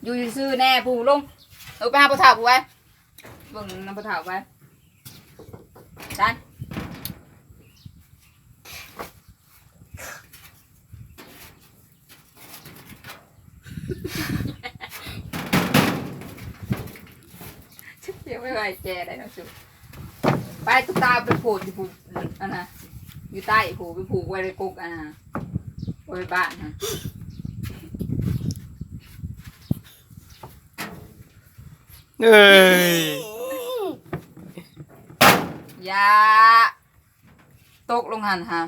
ຢູ່ຊື່ໆແດ່ ຜູ້ລົງ ເອີ ໄປຫາພໍ່ເຖົ້າຜູ້ໄວ້ ເບິ່ງນຳພໍ່ເຖົ້າໄປ ຊັ້ນ ເກັບໄວ້ໄວ້ແຈໄດ້ເນາະສຸ ໄປຕຸກຕາໄປໂພດຢູ່ພຸ້ນ ອັນນະ ຢູ່ໃຕ້ພຸ້ນ ໄປຜູກໄວ້ໃນກົກ ອັນນະ ໄວ້ບ້ານຫັ້ນ ເອີຍ ຢ່າ ຕົກລົງຫັ້ນຫາ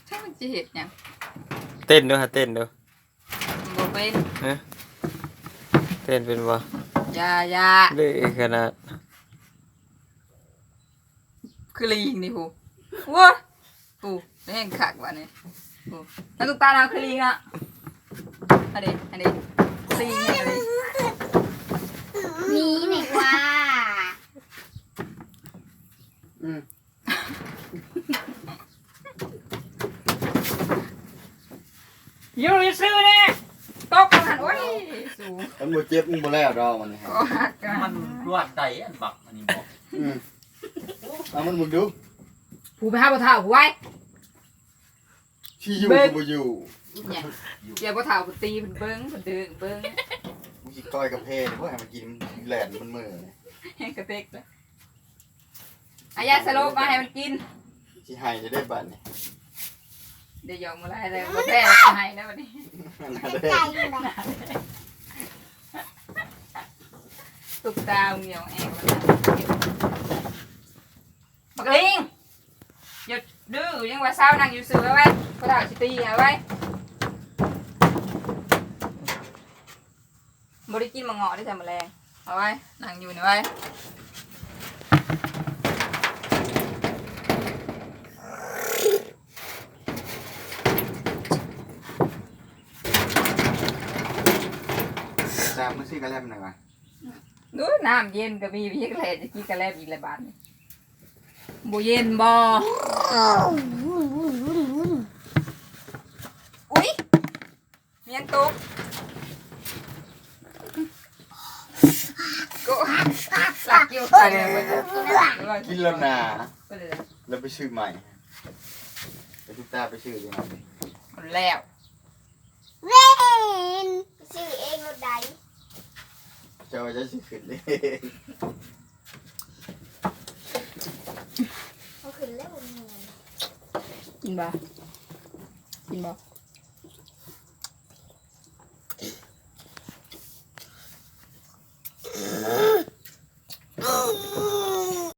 ຈັກມັນຊິເຮັດຫຍັງ ເຕັ້ນດູຫາ ເຕັ້ນດູ ບໍ່ເປັນ ຮະ ເຕັ້ນເປັນບໍ່ ຢ່າ ຢ່າ ເລະຂະໜາດ ຄືລີງນີ້ພຸ້ນ ໂອ້ຍ ປູ ແຮງຄັກບາດນີ້ ປູ ແລ້ວຕຸກຕາເຮົາຄືລີງເນາະ ອັນນີ້ ອັນນີ້ ລີງອັນນີ້ ໜີແມ່ກວ່າ ອືມ ຢູ່ຊື່ໆແດ່ ຕົກຫັ້ນ ໂອ້ຍ ສູ ມັນບໍ່ເຈັບ ມັນບໍ່ແລ້ວດອກ ມັນນີ້ ກໍຫັກກັນ ມັນລວດໄດ້ອັນບັກອັນນີ້ບໍ່ ອືມ ເອົາມັນເບິ່ງດູ ຜູ້ໄປຫາພໍ່ເຖົ້າຜູ້ໄວ້ ຊິຢູ່ ເບິ່ງ ກໍບໍ່ຢູ່ ແມ່ນ ດຽວພໍ່ເຖົ້າເພິ່ນຕີເພິ່ນເບິ່ງ ເພິ່ນດຶງເບິ່ງ ມຶງຊິຕ່ອຍກາແຟບໍ່ໃຫ້ມັນກິນ ແລ່ນມັນເມີ ແຮງກະເຕັກລະ ເອົາຢາສະຫຼົບມາໃຫ້ມັນກິນ ຊິໃຫ້ແລ້ວເດ້ບາດນີ້ ໄດ້ຢອກມາຫຼາຍແລ້ວ ບໍ່ແພ້ກໍໃຫ້ແລ້ວບາດນີ້ ຕຸກຕາຫຽວແອວ ບັກລີງ ຢ່າດື້ ຍັງວ່າເຊົາ ນັ່ງຢູ່ຊື່ໄວ້ ພໍ່ເຖົ້າຊິຕີ ເອົາໄວ້ ບໍ່ໄດ້ກິນໝາກເງາະເດ້ ແຕ່ມື້ແລງ ເອົາໄວ້ ນັ່ງຢູ່ນີ້ໄວ້ ຈາມມື້ຊື້ກະແລັມໜ່ອຍວ່າ ໂອ້ຍ ນ້ຳເຢັນກໍມີ ບໍ່ຢາກແລ່ນ ຈະກິນກະແລັມອີກແລ້ວບາດນີ້ ບໍ່ເຢັນບໍ່ ອຸ້ຍ ມີຫຍັງຕົກ ໂກະ ຫຼັກຢູ່ ໄປເລີຍ ໄປເລີຍ ກິນແລ້ວນາ ໄປເລີຍ ແລ້ວໄປຊື້ໃໝ່ ໄປຕຸກຕາໄປຊື້ຢູ່ນັ້ນ ໝົດແລ້ວ ເວນ ຊື້ເອງລົດໃດ ເຈົ້າວ່າເຈົ້າຊິຂຶ້ນເອງ ເຮົາຂຶ້ນແລ້ວບໍ່ມີເງິນ ກິນບໍ່ ກິນບໍ່?